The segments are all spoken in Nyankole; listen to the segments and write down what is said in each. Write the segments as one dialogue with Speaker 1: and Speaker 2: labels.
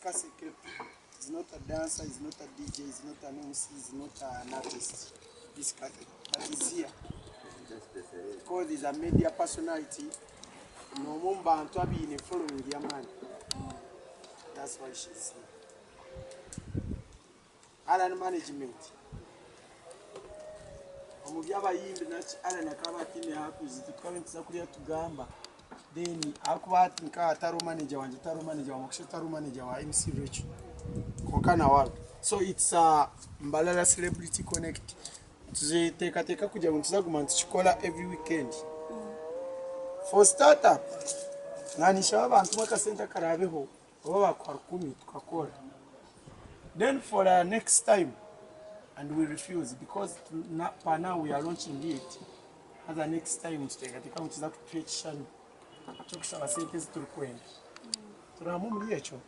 Speaker 1: Kaseke is not a dancer, is not a DJ, is not an MC, is not an artist. This Kathy, but he's here because he's a media personality. N'omwe omu bantu abaine following y'amaani. That's why she's here. Allan Management. Omu by'abayimbi naki Allan akaba ataine hakuzi tukaba nituza kuriya tugamba then ahakuba hati nka atariho manager wangye tariho manager wa Makusha tariho manager wa MC Rachel kwonka nawe ariho. So it's a Mbarara Celebrity Connect nituteekateeka kugira ngu nituza kuguma nitukikora every weekend. For start up naninshaba abantu akasente akaraabeho oba bakuha rukumi tukakora then for the next time and we refuse because per now we are launching it haza next time nituteekateeka ngu nikiza kutuha ekishushani ky'okushaba sente ezi turikwenda. Turi hamwe omuri ekyo?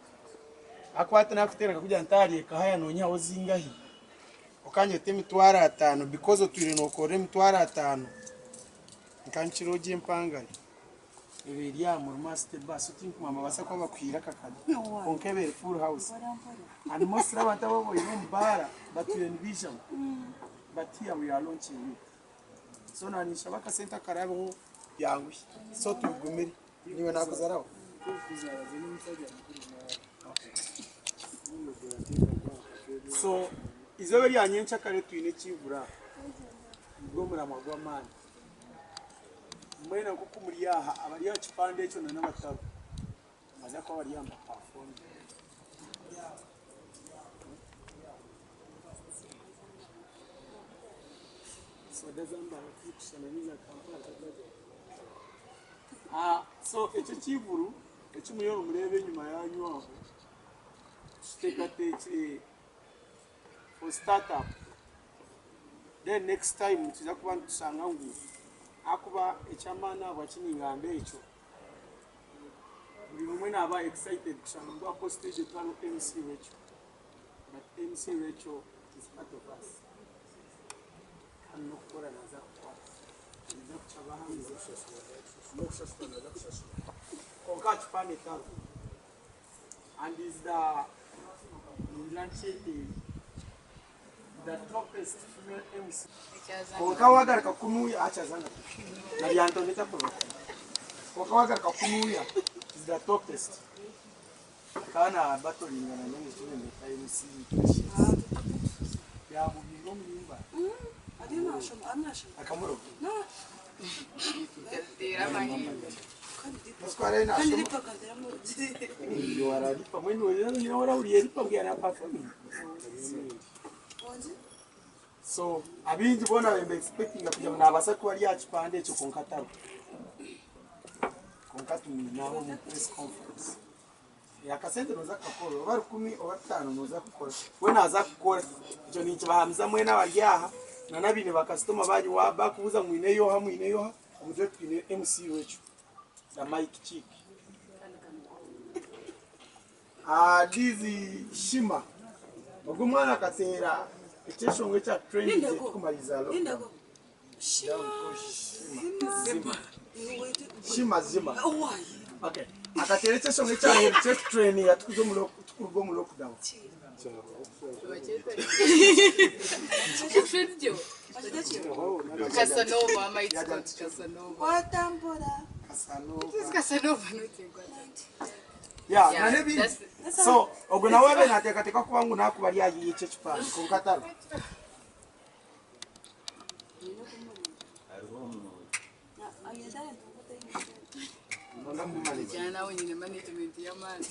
Speaker 1: Ahakuba hati naakuteera nkakugira nti ahari ekahaya noonyihaho zingahi? Okanyeta emitwaro ataano because otwire nookorera emitwaro ataano nkankira ogye empangare. Eba eri aha murimo aha city bus tinkumanya nibabaasa kuba bakuhaire akakade kwonka eba eri full house and mostly abantu abu oboine omu baara batwire nibaijamu but here we are launching it so naninshaba akasente akarabeho byanguhi so tubigumire niiwe nakuzaraho? So eizooba erya nyenkyakare twine ekiivura aha nigwo muramwa gw'amaani. Mbwenu nk'oku muri aha, abari aha kipande ekyo na n'abataro nibaza kuba bari aha nibapafominga. Soda z'Ambara tizirikushushana n'eza Kampala. So ekyo ekivuru eki muriyo nimureeba enyima yaanyu aho, tukiteekateekire for start up. Then next time nitwija kuba nitushanga ngu ahakuba eky'amaani ahabwaki ningamba ekyo, buri omwe naaba excited kushanga ngu aha stage tihariho MC Rachel but MC Rachel is part of us kandi n'okukora naaza kukora naija kushaba n'okushashura naaza kushashura kwonka aha kipande tariho and is the ningira nkyete The topest female MC. Kwonka wagaruka kunuya akyazanga na Lyantonde takorwa kwonka wagaruka kunuya is the topest akaba na battlinga na n'omwishiki MC Precious yamubinga omu nyumba akamuroga So abaingi boona babaire niba expectinga kugira ngu nabaasa kuba ari aha kipande ekyo kwonka tariho. Kwonka tumwine aho omu press conference. Akasente noza kukakora oba rukumi oba rutaano noza kukora. We naza kukora ekyo ninkibahamiza mwena abari aha na n'abaine ba kasitoma banyu bakubuuza ngu mwineyo oha mwineyo oha omugire oti twine MC Rachel the mic chick. Dizi Shima ogu omwana akateera ekyeshongo ekya trendinze tukumariza lockdown. Shima Zima. Okay. Akateera ekyeshongo ekyabaire kyekutrendinga tukuza omu lock tukuruga omu lockdown.
Speaker 2: Casanova, ama it's called Casanova.
Speaker 3: Watambura.
Speaker 1: Casanova.
Speaker 2: It is Casanova, not Uganda.
Speaker 1: Yeah,
Speaker 2: Yeah,
Speaker 1: na n'ebindi.
Speaker 2: that's-
Speaker 1: So ogwo nawe abe nateekateeka kuba ngu nakuba ari ahiiya ekyo ekipande kwonka tariho.
Speaker 2: Jyana nawe nyine management y'amaani.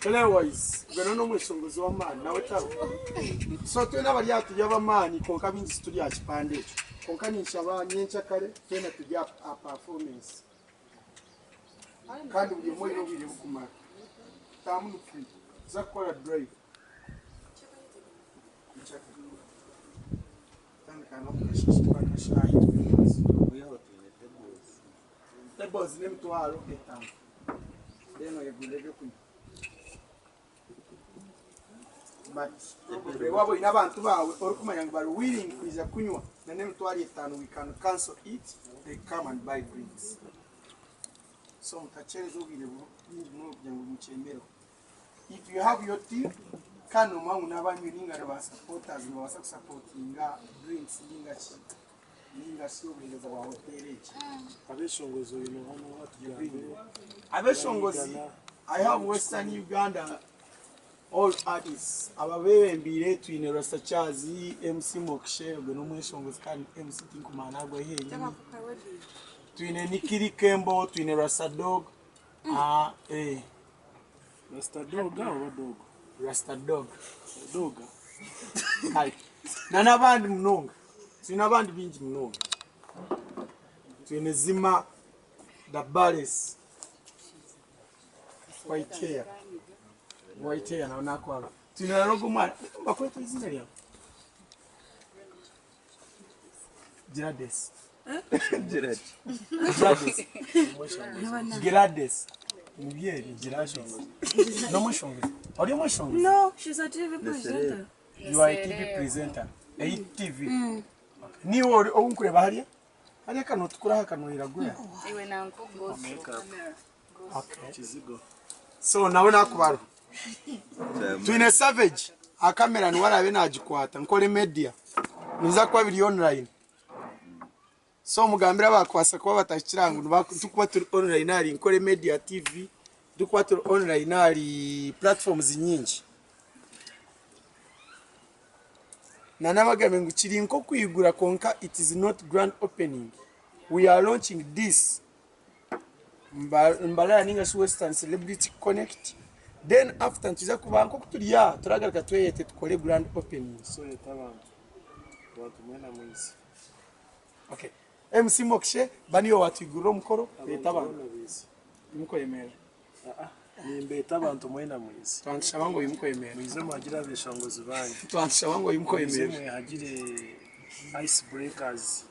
Speaker 1: Otherwise, gwena n'omweshongozi w'amaani nawe tariho. So twena abari aha turi ab'amaani kwonka baingi tituri aha kipande ekyo. Kwonka ninshaba nyenkyakare twena turi aha performance. Kandi buri omwe oine obwire burikumara. Taamu ni free. Tuza kukora drive. Kutandika n'omukasheeshe mpaka shaaha ibiri. Tables n'emitwaro etaano. Then oyegurire ebyokunywa. But waaba oine abantu baawe orikumanya ngu bari willing kwija kunywa na n'emitwaro etaano we can cancel it they come and buy drinks. So mutakyereza obwire bwingi munonga kugira ngu mukyemereho. If you have your team kandi nomanya ngu n'abanywi ninga ni ba supporters nibabaasa kusapotinga drinks ninga ki ninga shi obuheereza bwa hoteeri egi.
Speaker 3: Abeshongozi oine oha n'oha tugambire.
Speaker 1: Abeshongozi I have Western Uganda all artists ababebembiire twine Rasta Charles, MC Mokshe ogwe n'omweshongozi kandi MC tinkumanya nagwa hi henyini. Twine Nikiri Kembo, twine Rasta Dog, ah, eh.
Speaker 3: Rasta Doga oba Dogo?
Speaker 1: Rasta Dog.
Speaker 3: Doga.
Speaker 1: Kare. Na n'abandi munonga. Twine abandi bingi munonga. Twine Zima, The Bales, White Hair. White Hair nawe nakwanga. Twine na n'ogwo omwana. Bakweta eiziina ryawe? Gladys. Gladys. Gladys. Nibyo ebyo Gladys. N'omweshongozi. Ori omweshongozi?
Speaker 4: No, she's a TV presenter.
Speaker 1: You are a TV presenter. A TV. Niwe ori ou nkureba hariya? Hariya kanotukura aha kanoiragura.
Speaker 2: Iwe nanko gozo.
Speaker 1: Okay.
Speaker 3: Kizigo.
Speaker 1: So nawe nakubaro. Twine Savage. Akamera niwe arabe nagikwata. Nkore media. Nibiza kuba biri online. So mugambire abakwasa kuba batahikira ngu tukuba turi online ahari Nkore Media TV, tukuba turi online ahari platforms nyingi. Na nabagambe ngu kiri nk'okwigura kwonka it is not grand opening. We are launching this Mbarara ninga shi Western Celebrity Connect. Then after nituza kuba nk'oku turi aha turagaruka tweyete tukore grand opening.
Speaker 3: So yeta abantu. Abantu mwena mwize.
Speaker 1: Okay. MC Mokshe baniyo watwigurira omukoro yeta
Speaker 3: Abantu
Speaker 1: abantu.
Speaker 3: boona bize.
Speaker 1: Imukwemera.
Speaker 3: Ah, nimbeta abantu mwena mwize.
Speaker 1: Twanshaba ngo imukwemera.
Speaker 3: Mwize muhagire abeshongozi banyu.
Speaker 1: Twanshaba ngo
Speaker 3: Mwize
Speaker 1: imukwemera.
Speaker 3: mwehagire ice breakers.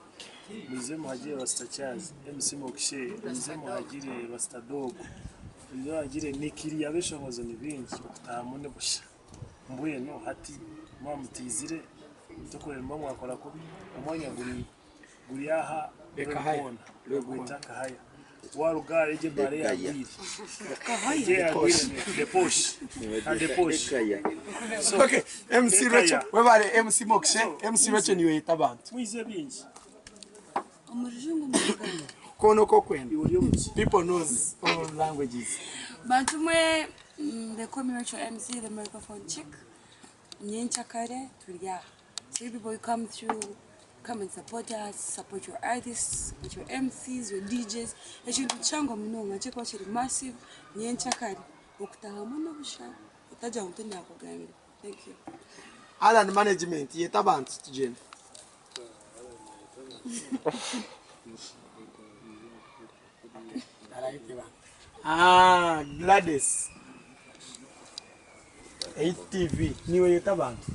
Speaker 3: Mwize muhagire Rasta Charles, MC Mokshe, mwize muhagire Rasta Dog. Mwize muhagire Nikiri abeshongozi ni bingi okutahamu ni busha. Mbwenu hati mwamutizire tukureba mwakora kubi omwanya guri guri aha
Speaker 1: Reka haya.
Speaker 3: Rwekona, bagwita kahaya waruga ege bare yagwire ege yagwire the posh and the posh. So
Speaker 1: Okay, MC
Speaker 3: Reka
Speaker 1: Rachel,
Speaker 3: ya.
Speaker 1: webare MC Mokshe, MC Rachel niwe yeta abantu.
Speaker 3: Mwize bingi.
Speaker 4: Omurujungu muganda.
Speaker 1: Kono kokwenda.
Speaker 3: Iwe ori omuki.
Speaker 1: People knows all languages.
Speaker 4: Bantu mwe they call me Rachel MC, the microphone chick. Nyenchakare turi aha. So you people you come through, come and support us, support your artists, support your MCs, your DJs. Ekintu kihango munonga kirikuba kiri massive nyenchakare. Okutahamu n'obusha otagira ngu tindakugambira. Thank you.
Speaker 1: Alan Management yeta abantu tugyende. Ah, Gladys. 8TV niwe yeta abantu.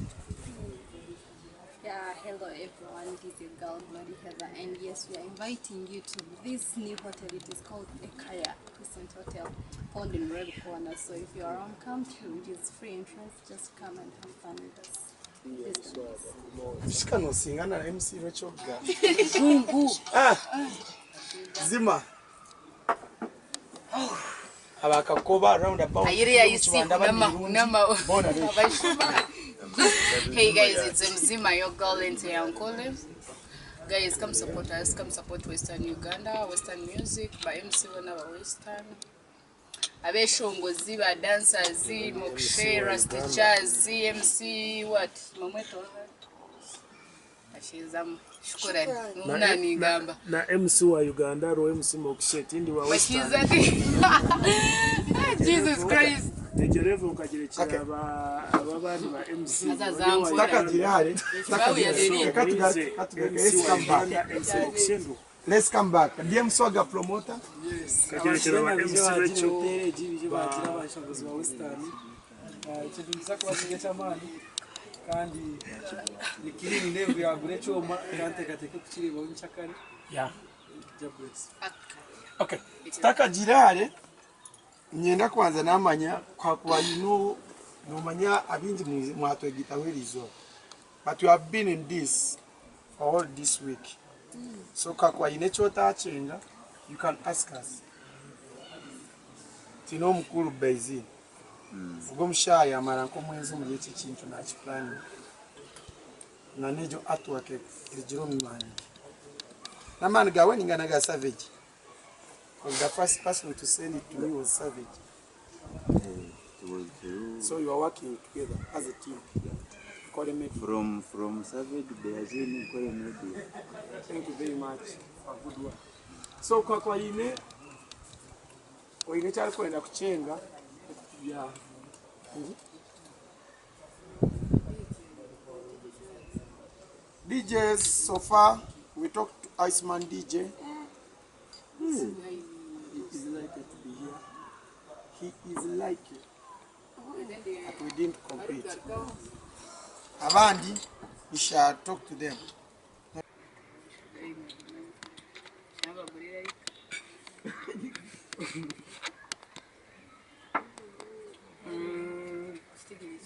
Speaker 5: Yeah, hello everyone, this is your girl Glory Heather, and yes, we are inviting you to this new hotel. It is called Ekaya Crescent Hotel, found in Red Corner. So if you are around, come through. It is free entrance. Just come and have fun with us. Please don't miss.
Speaker 1: Shika nosingana na MC Rachel ga.
Speaker 4: Zungu.
Speaker 1: Ah. Zima. Abakakoba roundabout.
Speaker 2: Ayiri ayisi
Speaker 1: Kibanda
Speaker 2: nama
Speaker 1: Birungi.
Speaker 2: nama.
Speaker 1: Bona Rachel.
Speaker 2: Hey guys, it's Mzima, your girl into Yankole. Guys, come support us. Come support Western Uganda, Western music by MC Wena ba Western. Abeshongozi ba dancers, Mokshe, Rasta Jazz, MC what? Mamweto. Ashizamu. Shukrani. Munani gamba.
Speaker 3: Na MC wa Uganda ro MC Mokshe tindi wa Western.
Speaker 2: Bashiza. Jesus Christ.
Speaker 3: Egerevu ukagirekera
Speaker 1: Okay.
Speaker 3: aba abandi ba MC.
Speaker 2: Azazamfura.
Speaker 1: Takagire hare. Takagire. Reka tugaruke. Katugaruke.
Speaker 3: MC
Speaker 1: Let's
Speaker 3: wa
Speaker 1: come back.
Speaker 3: Uganda MC Mokshe ndo.
Speaker 1: Let's come back. DM Swaga promoter.
Speaker 3: Ukagirekera ba MC Rachel.
Speaker 6: Hotel ibyo bagira abashongozi ba Western. Ekintu nikiza kuba kiri eky'amaani kandi nikiri nindeeba yagura ekyoma era nteekateeka kukireebaho nyenkyakare.
Speaker 1: Yeah.
Speaker 6: God bless.
Speaker 1: Okay. Takagire hare. Nyenda kubanza namanya kwakuba you know nomanya abingi mwatwegitaho eriizooba. But you have been in this for all this week. So kakuba haine eki otakyenga, you can ask us. Twine omukuru Baizini. Ogwo omushaaha yamara nk'omwezi omuri eki ekintu nakipuraninga. Na n'egyo artwork erugire omu maani ge. N'amaani gaawe ninga n'aga Savage? Coz the first person to send it to me was Savage.
Speaker 7: It was through
Speaker 1: So you are working together as a team. Nkore media.
Speaker 7: from from Savage Beazini Nkore Media.
Speaker 1: Thank you very much for good work. So kwakwa oine oine eki arikwenda kukyenga yeah. DJs so far we talked to Iceman DJ. He is likely to be here. He is likely but we didn't complete. Abandi we shall talk to them.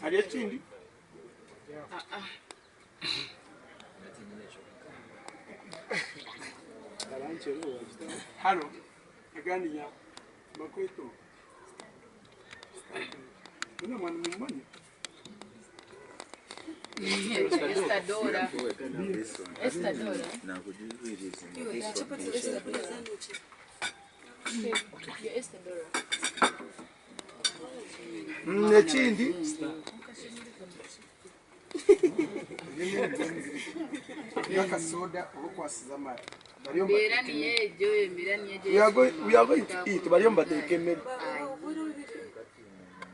Speaker 1: Hariyo ekindi? Haro, agandi ya bakweto. Una mwana mumanya?
Speaker 2: Esther Dora. Esther Dora.
Speaker 7: Nakujuzwiriza.
Speaker 2: You're Esther Dora.
Speaker 1: Ekindi yakasoda obukwasiza amara. Bariyo
Speaker 2: Mbeera niyo egyo, embeera niyo egyo.
Speaker 1: We are going, we are going to eat. Bariyo mbateeka emmere.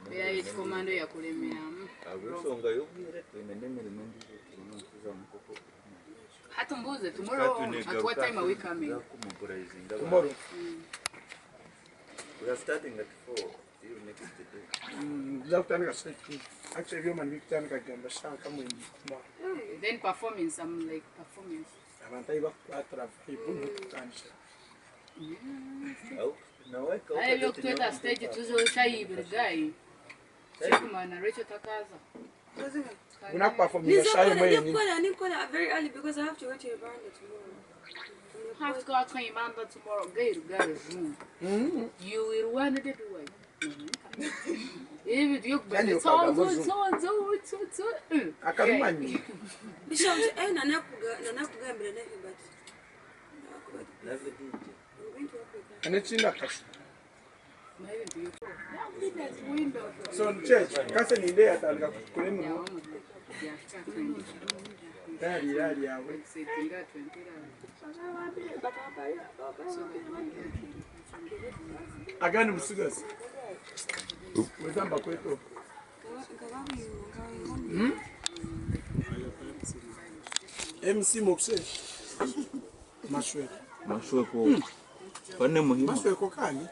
Speaker 2: Mbeera y'ekikomando yakulemeramu.
Speaker 7: Ahabw'enshonga y'obwire twine n'emirimo endiijo tulina kuza mukoko.
Speaker 2: Hati mbuuze tomorrow at what time are we coming?
Speaker 1: Tomorrow.
Speaker 7: We are starting at 4 till next day.
Speaker 1: Tuza kutandika straight to. Actually ebyoma nibikutandika kugamba shanka mwembi tomorrow.
Speaker 2: Then performance, I'm like performance.
Speaker 1: Abantu ahi bakukwatira vibe n'okutandikira.
Speaker 7: Au naweka
Speaker 2: Aye ebyokutweta stage tuzoshayibiri guy. Chikumana Rachel takaza.
Speaker 1: Guna kuperforminga shayo mwenyini.
Speaker 4: Nikora, nikora very early because I have to go to Uganda tomorrow.
Speaker 2: Have to go to Imanda tomorrow. Guy guy room. You will want to do it. Ibi
Speaker 1: Yani
Speaker 2: byo
Speaker 1: ukaga
Speaker 2: so so so so so.
Speaker 1: Akabimanyi.
Speaker 4: Bishop, eh, nanakuga nanakugambira nevi but
Speaker 7: Love DJ.
Speaker 4: I'm going to work with her.
Speaker 1: N'ekindi akasho. So church, kase ninde yatandika kukora emirimo. Tayari yari yawe. Agandi musigazi. Wezamba kweto. MC Mokse. Mashweko.
Speaker 7: Mashweko. Pane muhima.
Speaker 1: Mashweko kani?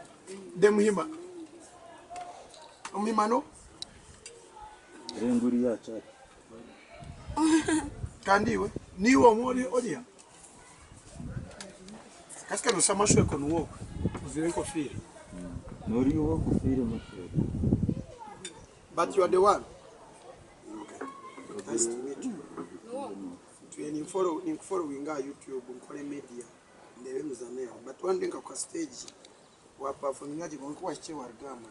Speaker 1: De muhima. Omuhima no?
Speaker 7: Renguri ya chat.
Speaker 1: Kandi iwe. Niwe omuri oriya. Kasika nosa mashweko nuwoko. Uzire enkofira.
Speaker 7: Nori wo kufire mashweko.
Speaker 1: But you are the one. Okay. Nice to meet you. Tuye ninfollow ninkufollowinga YouTube nkore media ndebe muzaneo. But one day kwa stage wa performinga jigonko wache warugamba.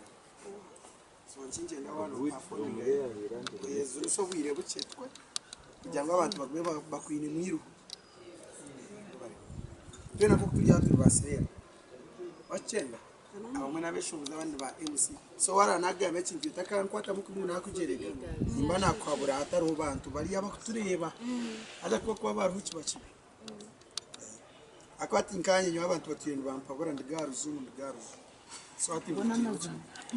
Speaker 1: So nchinje wano performinga. Yezu so bwire bucetwe kugira ngo abantu bagume bakwine mwiru. Twe nako turya turi basera. Bacenda. Abamwe n'abeshubuza abandi ba MC. So waranagamba ekintu takankwata mukumu nakujerega. Nimba nakwabura hatariho bantu bariya bakutureba. Aja kuba kuba baruhu kiba kibi. Akwati nkanye nyowe abantu batuye nibampabura ndigaruzu ndigaruzu. So ati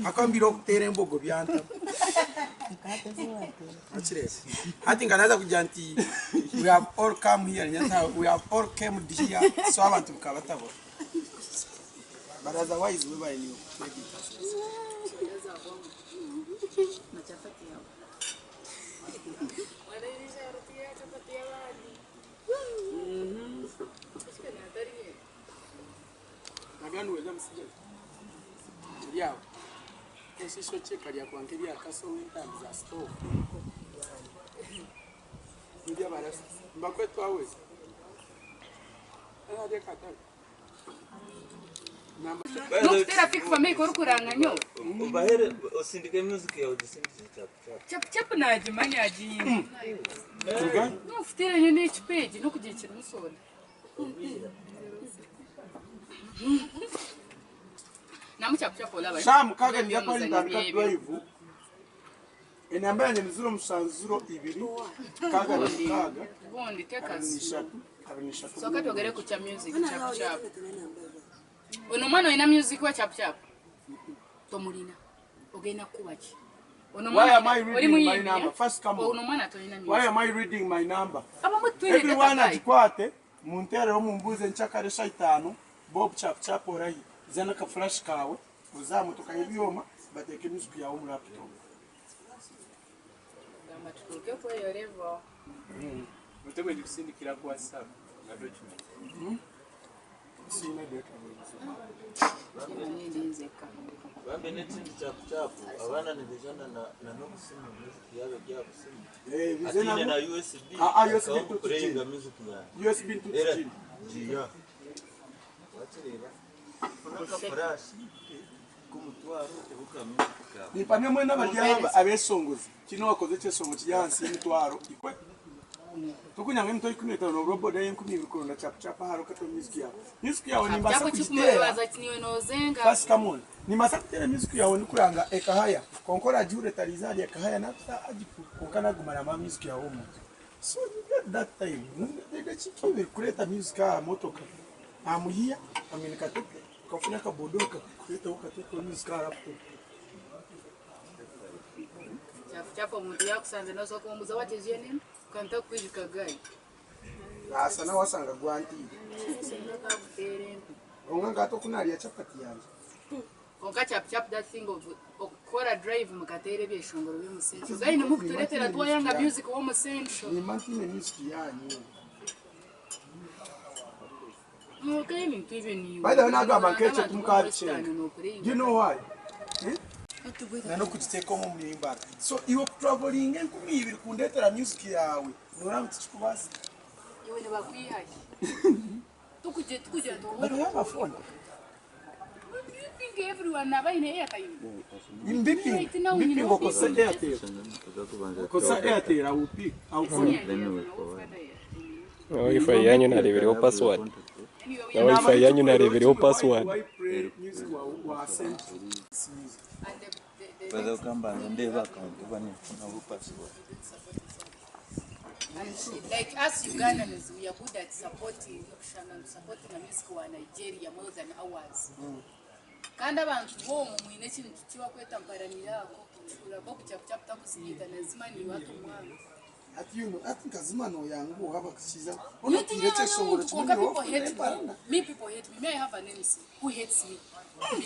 Speaker 1: akambira okutera embogo byanta. Akireba. Ati nganaza kugira nti we have all come here nyata we have all came here so abantu bukaba batabona. But otherwise we buy new maybe. Nagani weza musije. Lyawo. Esisho cheka lya kwanke lya kaso w'entambi za stove. Ndya barasa. Mbakwetu aweza. Era lya katale.
Speaker 2: N'okuteera pic for me orikuranga nyowe.
Speaker 7: Obahere osindike music yawe ogisindikire chapu chapu.
Speaker 2: Chapu chapu nagimanya agiine. N'okuteera nyowe n'ecupa egi n'okugira kirimu soda. Namu chapu chapu olaba.
Speaker 1: Saaha mukaaga ninza kuba nintandika drive. Enamba yangye ni 070 2 6
Speaker 2: Gundi take us.
Speaker 1: 23 23.
Speaker 2: Soka twogere ku kya music chapu chapu. Ono omwana olina music wa chapu chapu? Tomulina. Ogenda kukuba ki? Ono
Speaker 1: Why
Speaker 2: omwana
Speaker 1: am I
Speaker 2: oli
Speaker 1: reading my
Speaker 2: muyimbi?
Speaker 1: number? First come
Speaker 2: Ono
Speaker 1: on.
Speaker 2: omwana tolina
Speaker 1: Why
Speaker 2: music.
Speaker 1: am I reading my number?
Speaker 2: Abamu twine
Speaker 1: Everyone
Speaker 2: data guy.
Speaker 1: agikwate munteereho mumbuuze nkyakare eshaaha itaano Bob Chap Chap orahi? Zana aka flash kaawe oze aha motoka y'ebyoma bateeke music yaawe omu laptop.
Speaker 2: Gamba tutuuke kweyo level.
Speaker 8: Mutego ndikusindikira ku WhatsApp nga document.
Speaker 1: Siine document.
Speaker 2: Kimanye ndi nzekka.
Speaker 7: Bambi n'ekindi chapu chapu abaana nibijana na na n'obusimu music yaabo eri aha busimu.
Speaker 1: Eh, bize
Speaker 7: Atiine
Speaker 1: nabwo.
Speaker 7: na USB
Speaker 1: Ah, ah, USB
Speaker 7: akaba kupureyinga
Speaker 1: 2G.
Speaker 7: music yange.
Speaker 1: USB
Speaker 7: Era
Speaker 1: 2G.
Speaker 7: giya. Wakireeba? Funa akafurashi k'omutwaro oteho ka music kaawe.
Speaker 1: Nimpamya mwena abari aha abeshongozi kinu wakoze ekyeshongo kiri ahansi y'emitwaro ikwe tokunya nka emitwaro 15 nobura boda y'enkumi ibiri kuronda chapu chapu ahari okata music yawe. Music yawe nimbaasa
Speaker 2: Chapu
Speaker 1: kugiteera.
Speaker 2: kikubaza niwe nozenga.
Speaker 1: First come on. Nimbaasa kuteera music yawe ndikuranga ekahaya kwonka oragihure etariiza ahari ekahaya nakuta agiku kwonka naguma namuha music yawe omuntu. So you get that time. Edakika ibiri kureeta music aha motoka amuhiya amwine katete okafuna akaboda okakureetaho okateekaho music aha laptop.
Speaker 2: Chapu chapu omuntu yakusanze nosooka omubuuza what is your name? Kanta kwijuka guy.
Speaker 1: Asa nawe wasanga gwantiire.
Speaker 2: Singa kakuteera empi.
Speaker 1: Kwonka nkahati oku naarya chapati yangye.
Speaker 2: Konka chapu chapu that thing of okukora drive mukateera ebyeshongoro by'omu central. Guy nimukutureetera twayanga music w'omu central.
Speaker 1: Nimba ntiine music yanyu.
Speaker 2: Muka ebintu ebyo niiwe.
Speaker 1: By the way, nagamba
Speaker 2: Noranga
Speaker 1: nk'ekyo
Speaker 2: abantu
Speaker 1: timukabichenga.
Speaker 2: b'omu Western nokureinga.
Speaker 1: Do you know why? Eh? Na n'okugiteeka omu muyimbara. So iwe kutravelinga 2000 kundetera music yawe noraba tikikubaasa.
Speaker 2: Iwe nibakwihaye. Tukuje tukuje
Speaker 1: But I have a phone.
Speaker 2: Do you think everyone aba aine airtime?
Speaker 1: In beeping,
Speaker 2: Right now, you
Speaker 1: beeping
Speaker 2: know,
Speaker 1: okozesa Airtel. Okozesa Airtel, I will pick. I will call you.
Speaker 9: Na wifi yanyu narebereho password. Na wifi yanyu narebereho password.
Speaker 1: Why play music wa send music?
Speaker 2: And the
Speaker 7: Baza kukambanza ndeeba account oba ninfunaho password.
Speaker 2: And like us Ugandans, we are good at supporting supporting the music wa Nigeria more than ours. Kandi abantu bomu mwine ekintu kibakweta mparanira ako kucura bo kuchapu chapu takusinyita nazima ni watu mwana.
Speaker 1: Ati you know, ati nkazima noyanguha bakukiza.
Speaker 2: You think
Speaker 1: Onotire ekyeshongoro
Speaker 2: you know,
Speaker 1: kimwe
Speaker 2: people hate me. Me people hate me. May I have an MC who hates me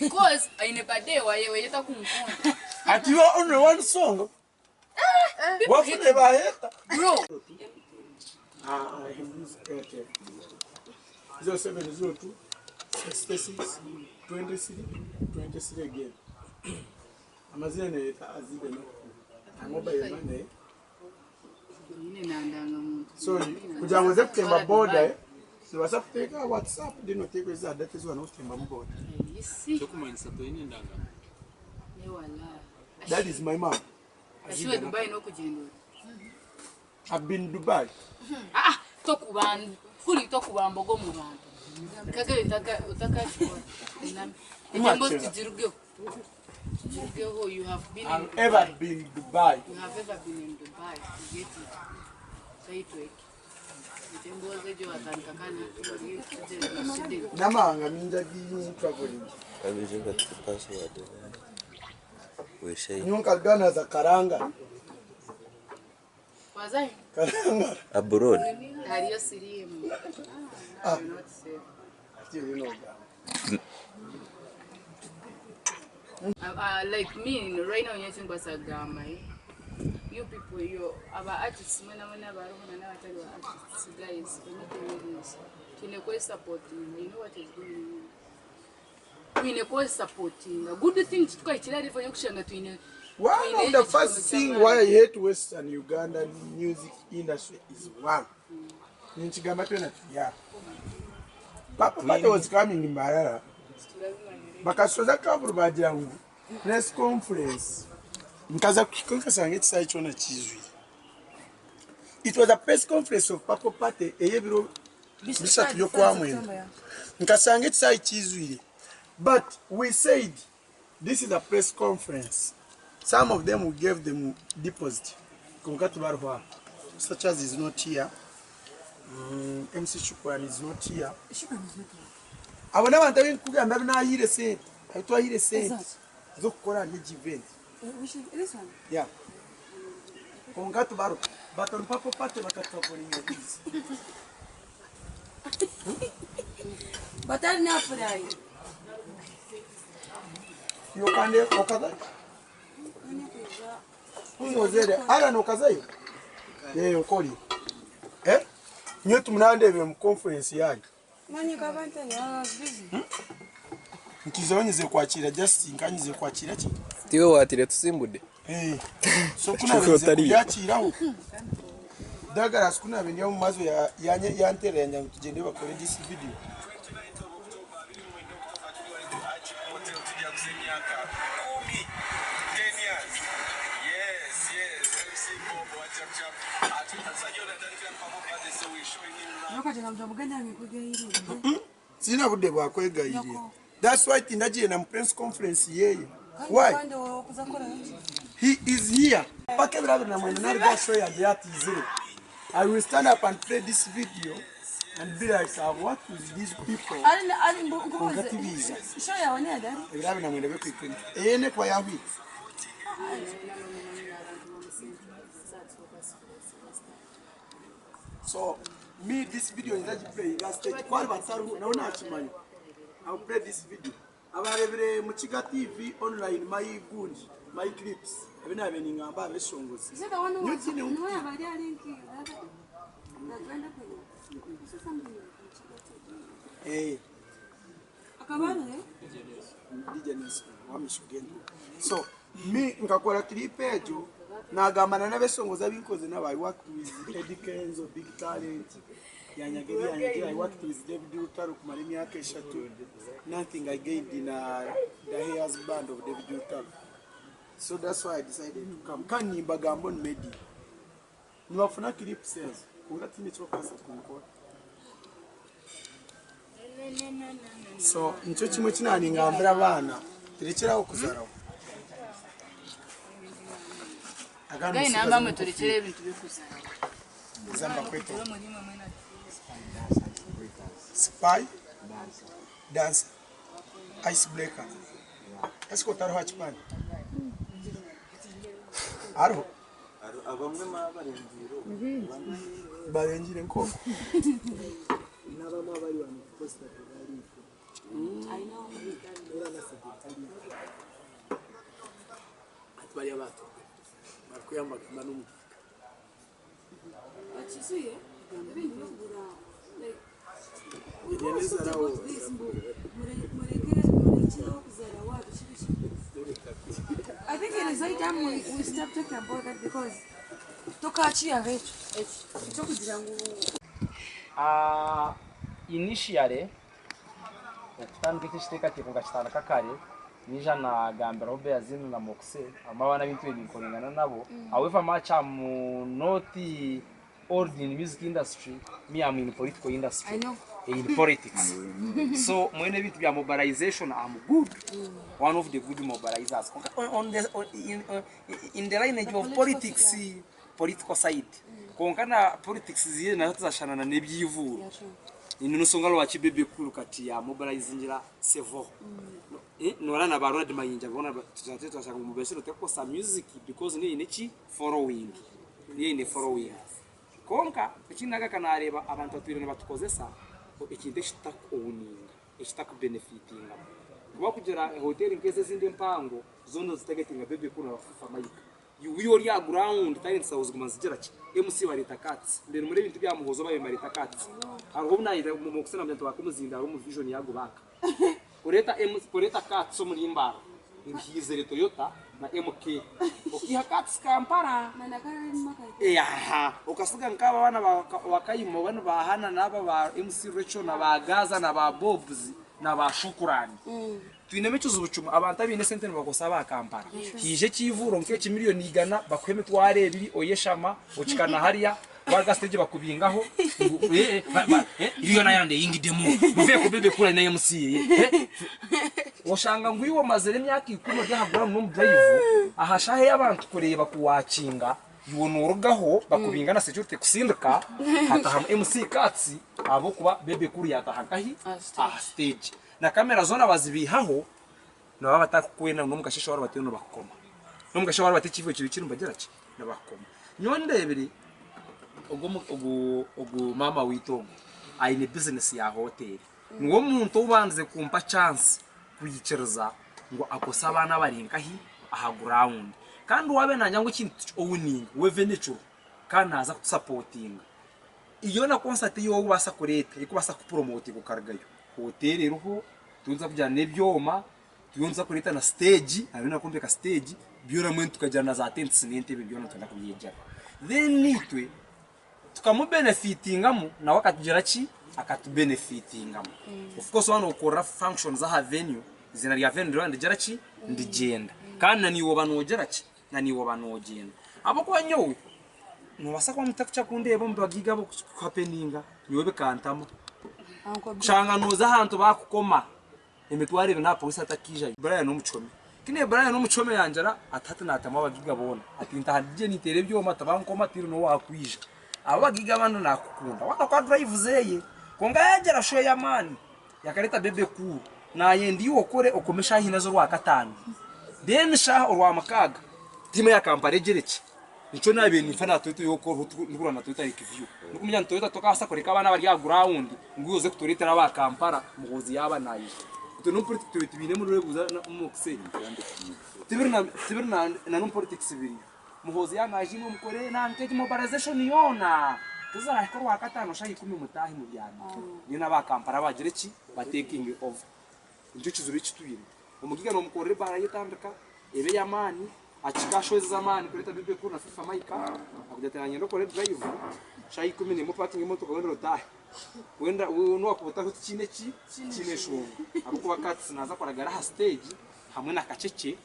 Speaker 2: because aine birthday waye weyeta kumukunda.
Speaker 1: Ati you are only one song.
Speaker 2: People hate
Speaker 1: Wafune baheta.
Speaker 2: bro.
Speaker 1: Ah, I use Airtel. 0702 66 23 23 again. Amazina neyeta Azide no. Mobile money.
Speaker 2: Nyine nandanga muntu.
Speaker 1: So kugira ngo uze kutemba boda eh, nibasa kuteeka WhatsApp dino teeka eza data eziwa n'okutemba mu boda.
Speaker 2: Isi.
Speaker 8: Kyokumanyisa toine endangano.
Speaker 2: Ne wala.
Speaker 1: That is my mom.
Speaker 2: Ashiwe Dubai n'okugenda.
Speaker 1: I've been Dubai.
Speaker 2: Ah, tokuba kuri tokuba mbogo mu bantu. Kage utaka utakashikora. Ejambo tujirugeho. Tujirugeho you have been in
Speaker 1: I've
Speaker 2: Dubai.
Speaker 1: ever been Dubai.
Speaker 2: You have ever been in Dubai. You get it. Kaitweke. Ejambo zejo watandika kandi tugende.
Speaker 1: N'amahanga mingi agiye traveling.
Speaker 7: Kabije bati password. Weshayi.
Speaker 1: Nyonka Ghana za karanga.
Speaker 2: Wazahi
Speaker 1: Karanga.
Speaker 7: Abroad.
Speaker 2: hariyo sirimu.
Speaker 1: Ah.
Speaker 2: You're not safe.
Speaker 1: Ati you know Ghana.
Speaker 2: Like me right now nyechimbasagamba eh? You people you aba artists mwena mwena abaruhuna n'abatari ba artists guys, let me tell you this, twine kwesupportinga. You know what is going on, twine kwesupportinga good thing tukahikira level yokushanga twine.
Speaker 1: One of the first thing why I hate Western Ugandan music industry is one. Ninchigamba twena tuya. Papa Pate was coming in Mbarara. Bakashoza akaburu bagira ngu press conference. Nkaza kuhika nkashanga ekisaayi kyona kiijwire. It was a press conference of Purple Party ey'ebiro bishatu by'okwamwenda. Nkashanga ekisaayi kiijwire. But we said this is a press conference. Some of them we gave them deposit. Kwonka tibariho aha. Such as is not here. Mm, MC Shukran is not here. Abo n'abantu abu ndikugamba abu naahaire sente, abu twahaire sente z'okukora ahari egi event. Yeah. Kwonka tibariho. But on Purple Party bakatufavoringa these.
Speaker 4: Batari nafurahi.
Speaker 1: Iwe kandi okazayo? Ozere, Alan okazayo? Eh, okori. Eh? Nyowe timunandeebire mu conference yanyu. Nkizaho nyize kwakira just nkanyize kwakira ki?
Speaker 9: Tiwe watire tusimbude.
Speaker 1: Eh. So kuna nyize kubyakiraho. Douglas kuna ndi omu mazo ya yantera yanja ngu tugende bakore this video. Sina budde bwa kwegayirira. That's why tindagiye na mu press conference yeye. Why? He is here. Paka ebiro 29 nari ga show yange yatizire. I will stand up and play this video and be like, I've worked with these people. Kwonka tibiija. Ebiro 29 by'okwikiriza. Eyene kuba yahwire. So me this video nza giplayinga stage ku ariba atariho nawe nakimanya. I will play this video. Abarebire Mukiga TV online my gundi my clips ebi nabaire ningamba aha beshongozi. Nyowe tihaine ou Eh. So me nkakora clip egyo nagamba na n'abeshongozi abu nkoze nabo I worked with Eddy Kenzo, Big Talent, yanyaga ebi yanyagira, I worked with David Lutalo kumara emyaka eshatu, nothing I gained na the hairs band of David Lutalo. So that's why I decided to come. Kandi nimbagamba on media. Nibafuna clips ezo kwonka tihaine eki barikubaasa kunkora. So nikyo kimwe eki naaningambira abaana, turekyere aho kuzaraho.
Speaker 2: Gai namba mwe turekyere ebintu by'okuzara.
Speaker 1: Zamba kweto. Spy, dancer, ice breaker. Ese ko tariho aha kipande? Hariho?
Speaker 7: Abamwe barengiire
Speaker 1: Barengiire nk'oku.
Speaker 4: I think it is high time we, we stop talking about that because tukakiyaho ekyo ekyokugira ngu
Speaker 10: Ah, initially okutandika eki ekiteekateeko nkakitandika kare naija naagambiraho Beazin na Moxe hamwe abaana abu ntwire ninkorengana nabo however much I'm not old in music industry me I'm in political industry
Speaker 4: I know.
Speaker 10: in politics so mwene ebintu bya mobilization I'm good one of the good mobilizers Konka on, on the, on, in, on, in the lineage of politics political side konka na politics ziri nazo tizashanana n'ebyivuuro
Speaker 4: Yeah, true.
Speaker 10: nusonga lwaki Bebe Cool kati ya mobilizingira sevo eh nora na ba Ronald Mayinja bona tuzate twashaka mu besero tekosa music because niyo ine ki following niyo ine following konka ekinaga kanareba abantu batwire nibatukozesa ekintu ekitakuowninga ekitakubenefitinga kuba kugira hoteli nk'ezi ezindi empango zoona zitagetinga Bebe Cool na bafufa Mike iwe ori aha ground talent zawe ziguma nizigira ki MC bareta kats mbere muri ebintu bya muhozo babe bareta kats hariho obu nayenda omu kusena muntu wakumuzinda hariho omu vision yago baka kureta MC kureta kats omuri Mbara nihizere Toyota na MK okiha kats Kampala Eyaha okasiga nk'aba baana ba Wakayima banu ba Hana n'aba ba MC Rachel na ba Gaza na ba Bobs Na ba Shukurani. Twinemu ekizibu kimwe, abantu abaine esente nibakozesa aba Kampala. Haija ekiivuuro nk'ekimiliyoni igana, bakuha 20,000 oyeshama, okikana hariya, waruga aha siteegi bakubingaho ngu eh, ba- ba- eh, iriyo nayandi eyingidemu, muveeko Bebe Cool aine MC eh. Oshanga ngu iwe omazire emyaka ikumi ori aha ground n'omu drive, aha shaaha ei abantu kureeba kuwakinga, Iwe norugaho bakubinga na security kusindika hatahamu MC Kats ahabwokuba Bebe Cool yataha nkahi aha stage na camera zona bazibihaho nibaba batakukwenda ngu nomukasheshe waraba tibariyo nibakukoma nomukasheshe waraba ekiibo kiri kiri nibagira ki nibakukoma nyowe ndebire ogu ogu ogu maama waitu ogu aine business ya hotel niwe omuntu obandize kumpa chance kwikiriza ngu akose abaana abari nkahi aha ground kandi waaba nangya ngu ekintu tuki owninga we venture kandi naaza kutusapotinga yoona concert ei orikubaasa kureeta erikubaasa kukupromotinga okarugayo hotel eriho turiyo nituza kugira n'ebyoma turiyo nituza kureeta na stage hariyo nakwombeka stage byona mbwenu tukagira na za tents n'entebe byona nitwenda kubyegyera then itwe tukamubenefitingamu nawe akatugira ki? Akatubenefitingamu. Of course waaba nookorera functions aha venue, eiziina rya venue niriba nirigira ki? Nirigyenda. Kandi na naiwe oba noogira ki? Na naiwe oba noogyenda. Ahabw'okuba nyowe, noobaasa kuba mutakukira kundeeba omu bagaiga abo kuhapeninga, nyowe bikantama. Kushanga nooza ahantu baakukoma. Emitwaro ebiri n'aha polisi atakaijayo. Brian omuchome. Kine Brian omuchome yangira ati hati naatamu abagiga boona. Ati ntaha ndigye ninteera ebyoma tibankoma tihaine n'owaakwija. Abo abagiga abandi naakukunda. Waaba kwa drive zeeye. Kwonka yaagira show y'amaani yakareeta Bebe Cool. Naayenda iwe okore okome eshaaha ina z'orwakataano. Then eshaaha orwamukaaga tiimu ya Kampala egire ki? Nikyo naabaire ninfa na Toyota ey'okoroho ndikurwana na Toyota Lake View. Ndikumanya ngu Toyota tokabaasa kureka abaana abari aha ground ngu iwe oze kutureetera aba Kampala Muhoozi yaaba naija. Itwe n'omu politics tubire tubiinemu n'oreebuuza n'omu kusee. Tibiri na tibiri na na n'omu politics biriyo. Muhoozi yaaba naija imwe mukore nanka egi mobilization yoona tizirahika orwakataano shaaha ikumi mutaahe mubyame. Then aba Kampala bagire ki? Batekinge over. Nikyo kizibu eki twine. Omugiga nomukorera ebaara ye etandika eba ey'amaani, akika ashwezeza amaani kureeta Bebe Cool na Fifa Mica, akugira ati nanye ndokore drive, shaaha 11 opakinge emotoka wenda otaahe. Wenda nowakuba otaho tikiine ki? Tikiine enshonga ahabw'okuba Kats naaza kuragara aha stage hamwe na Kacece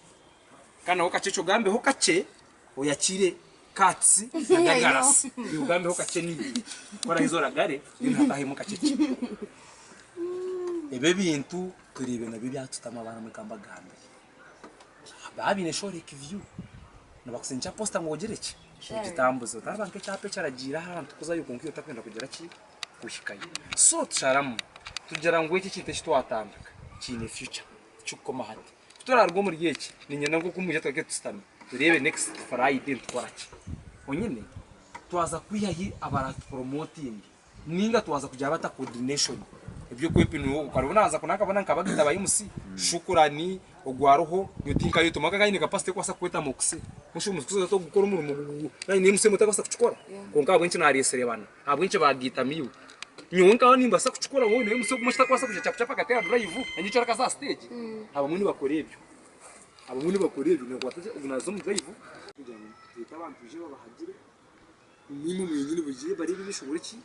Speaker 10: kandi nawe Kacece ogambeho kakye oyakiire Kats na Gagarasi iwe ogambeho kakye niiwe ku oraheza oragare then hatahemu Kacece. Ebi ebintu Tureebe nabyo byatutamu abaana mwe kambagambire. Baaba baine show like view nibakusindikira poster ngu ogire ki? Ogitambuze. Otaraba nk'ekyapa ekyaragiire ahantu kuzayo kwonka iwe otakwenda kugira ki? Kuhikayo. So tusharamu tugira ngu eki ekintu eki twatandika kiine future tikikukoma hati. Kuturaruga omuri eki niinyenda ngu oku mwija tugaruke tushutame tureebe next Friday nitukora ki. Onyine twaza kwiha hi abaratupromotinge. Ninga twaza kugira bata coordination ebyokwepinura okareba naza kuna nkabona nkabagita ba MC shukurani ogwo aroho nyowe tinkayetuma nka nyine capacity yokubaasa kukweta mokuse mushu omukuzi tokukora omurimo nanye MC otakubaasa kukikora kwonka ahabwenki naresire bana ahabwenki bagitamu iwe nyowe nkaba nimbaasa kukikora wowe na MC ogume otakubaasa kugira chapuchapu akateera drive nanye ekyo arikuza aha stage abamwe nibakora ebyo abamwe nibakora ebyo ogu naza omu drive kugira ngu twete abantu baije babahagire. Nimwe mwenyini bugire bareebe ebishobora ki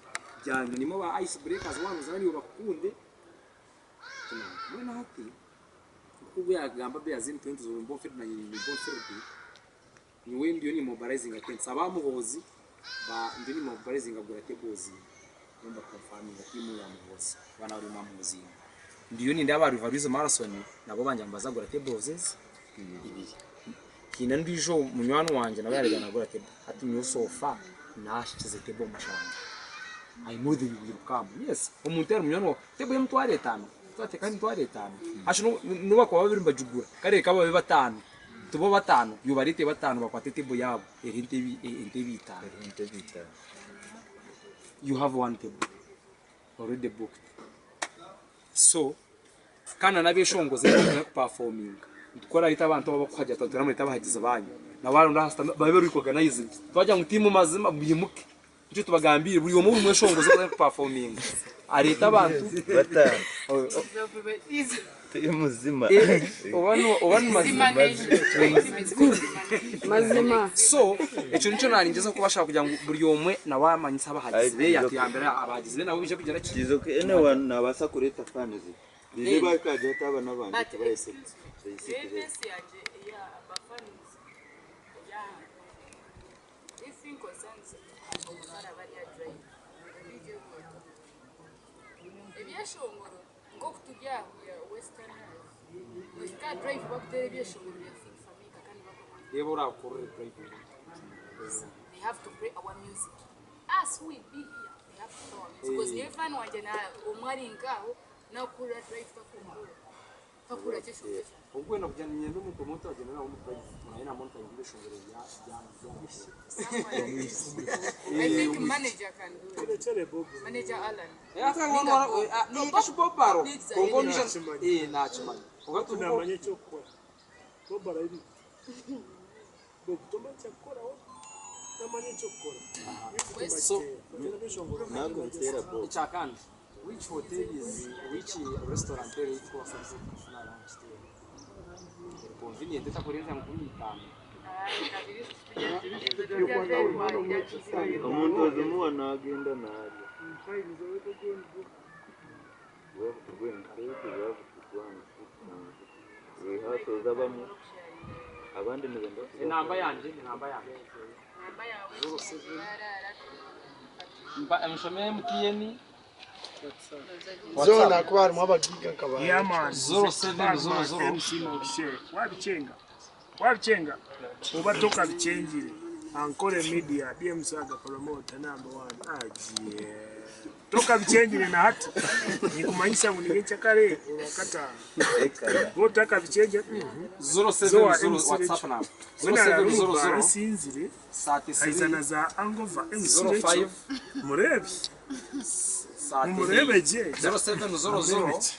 Speaker 10: byanyu nimwe ba ice breakers waaba nozaana naiwe bakukunde mbwenu hati nkoku yagamba Beazi nti nanye nyine bonfiridi nyowe ndiyo ni mobilizinga tents aba Muhoozi ndiyo ni mobilizinga kugura tables nimba confirminga tiimu ya Muhoozi abaana bari omwa Muhoozi ndiyo nindeeba aba River Rwizi Marathon nabo bangira ngu nibaza kugura tables ibiri. Haine ondiijo munywani wangye nawe yaareeba naagura tebo. Hati nyowe so far naashikize tebo mushanju. I know they will come. Yes, omuntu yaaba ari munywani waawe, tebo y'emitwaro etaano, twateekaho emitwaro etaano. Actually n'obu baakuba babiri nibagigura, kare reka babe bataano, tibo bataano, iwe bareete bataano bakwate tebo yaabo eriho entebe itaano. You have one table already booked. So. Kandi na n'abeshongozi abu barikwenda kupafominga nitukora itwe abantu abu abarikuhagira tuba nitwenda mwete abahagizi banyu nabo abarunda aha sitama babe bari organized twagira ngu tiimu mazima mwimuke nikyo tubagambiire buri omwe buri mweshongozi orikuza kupafominga areete abantu
Speaker 7: Batano. Tiimu zima.
Speaker 10: Oba ni mazima
Speaker 4: Mazima.
Speaker 10: So ekyo nikyo naringyezaho kubashaba kugira ngu buri omwe nawe amanyise abahagizi be yatuyambire abahagizi be nabo baije kugira ki
Speaker 7: Anyone nabaasa kureeta fans. Nije bakagira ati aba n'abangye
Speaker 2: But
Speaker 7: tibayese
Speaker 2: excuse me,
Speaker 7: bayese
Speaker 2: evesi yangye eya abafans eya if concerns omufana bari aha drive DJ Moto. Ebyeshongoro nk'oku turi aha ya Western Nohika aha drive bakuteera ebyeshongoro bya Fik Fameica kandi bakuba
Speaker 10: Reeba orakurire drive.
Speaker 2: They have to play our music. Us we be here. They have to play our music. Because niwe fan wangye na omwe ari nkaho nakuhurira drive takumbura. Takuhurira kyeshongoro kyangye.
Speaker 10: Obwo nakugira ninyenda omuntu omuntu agyenda nawe omu drive naye namonitoringa ebyeshongoro bya bya
Speaker 2: I think manager can do it. Manager Alan.
Speaker 10: Bob
Speaker 2: Needs a
Speaker 10: kongo
Speaker 2: leader.
Speaker 10: nisha nakimanya
Speaker 3: Namanya ekyokukora. Bob arabizi. Bob tomanyi kyakukoraho. Namanya ekyokukora.
Speaker 10: So
Speaker 7: Ntabwo
Speaker 10: Ekyakandi which hotel is which restaurant eri kuba service kufuna lunch there? Convenient etakurenza 50.
Speaker 7: Omuntu ozimuwa nagenda nalya. Rehearsals abamu abandi nibenda
Speaker 10: Enamba yangye enamba yangye. 07 Mba nshome MTN
Speaker 1: Zona kuba harimu abagiga nkaba
Speaker 3: Yeah, man.
Speaker 10: 0700
Speaker 3: MC Mokshe. Wabichenga. Wabichenga. Oba tokabichengire. Ankole Media, DM Saga promoter number one. Aje. Tokabichengire na hati. Nikumanyisa ngu nigencha kare olwakataano. Bw'otakabichenje.
Speaker 10: 070 WhatsApp number. 0700
Speaker 3: Sinzire.
Speaker 10: 33
Speaker 3: Aizana za Angova MC
Speaker 10: 05
Speaker 3: Rachel. Mureebe. Mumurebe gye.
Speaker 10: 0700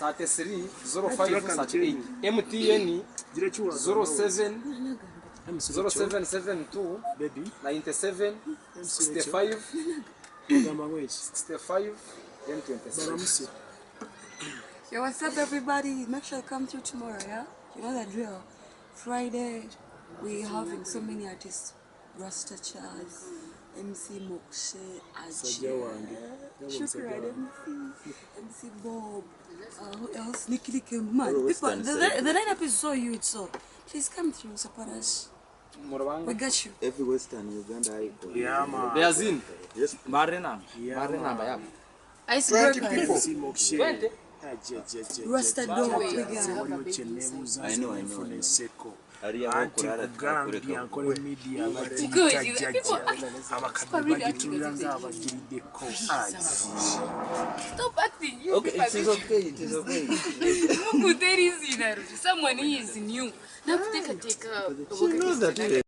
Speaker 10: 33 05 38 MTN 07 0772 97 65 65 then 26.
Speaker 4: Yo, what's up, everybody? Make sure you come through tomorrow, yeah? You know the drill. Friday, we having so many artists. Rasta Chaz, MC Mokshe,
Speaker 3: Sajja wange.
Speaker 4: Shukran, MC, MC Bob. Who else? Nikki Likim. Man,
Speaker 7: All
Speaker 4: people,
Speaker 7: Western
Speaker 4: the lineup is so huge, so please come through, support us. We got you.
Speaker 7: Every Western Uganda icon.
Speaker 3: Yeah, man.
Speaker 10: Beazin.
Speaker 7: Yes.
Speaker 10: Mbare namba. Mbare namba yabo.
Speaker 4: Icebreakers.
Speaker 3: MC Mokshe.
Speaker 10: 20.
Speaker 4: Rasta Dog, we got.
Speaker 7: I know, I know, I know.
Speaker 3: Nseko.
Speaker 7: Hariya
Speaker 3: Anti
Speaker 7: aho kurara
Speaker 3: kugambye
Speaker 7: turakureka.
Speaker 3: Ankole Media
Speaker 2: Good,
Speaker 3: bagiyita
Speaker 2: you-
Speaker 3: jjajja
Speaker 2: people-
Speaker 3: abakadde bagitunula ng'abagiriddeko aji
Speaker 2: Stop acting. You
Speaker 7: Okay,
Speaker 2: people
Speaker 7: it is okay, it is okay.
Speaker 2: Mungu there is in Someone is new. Nakuteekateeka.
Speaker 7: She knows that.